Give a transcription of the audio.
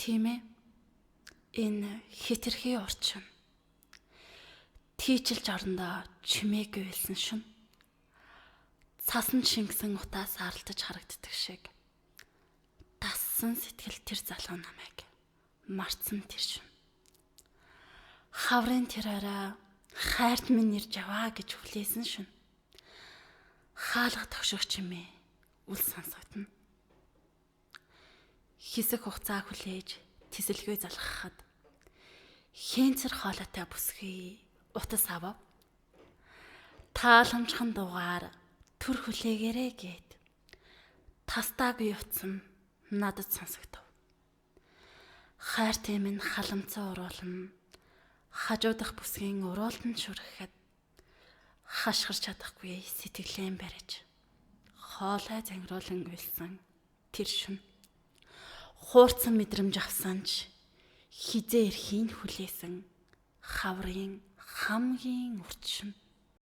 Тийм ээ. Энэ хэтэрхий урт шөнө. Тийчилж орондоо чимээгүй байсан шөнө. Цасанд шингэсэн утаас аралтаж харагддаг шиг. Дассан сэтгэл тэр залуу намайг мартсан тэр шөнө. Хаврын тэр орой хайрт минь ирж аваа гэж хүлээсэн шөнө. Хаалга тогших чимээ үл сонсогдоно. Хэсэг хугацаа хүлээж тэсэлгүй залгахад хэнцэр хоолойтой бүсгүй утас авав. Тааламжхан дугаар төр хүлээгээрэй гэд тастаагүй утсан надад сонсогдов. Хайртай минь халамцаа уруулна. Хажуудах бүсгийн уруултанд шүрэхэд хашгирч чадахгүй сэтгэлээ бариж хоолой зангируулан уйлсан тэр шөнө. Хуурцсан мэдрэмж авсан ч хизээ эрхийн хүлээсэн хаврын хамгийн урт шөнө.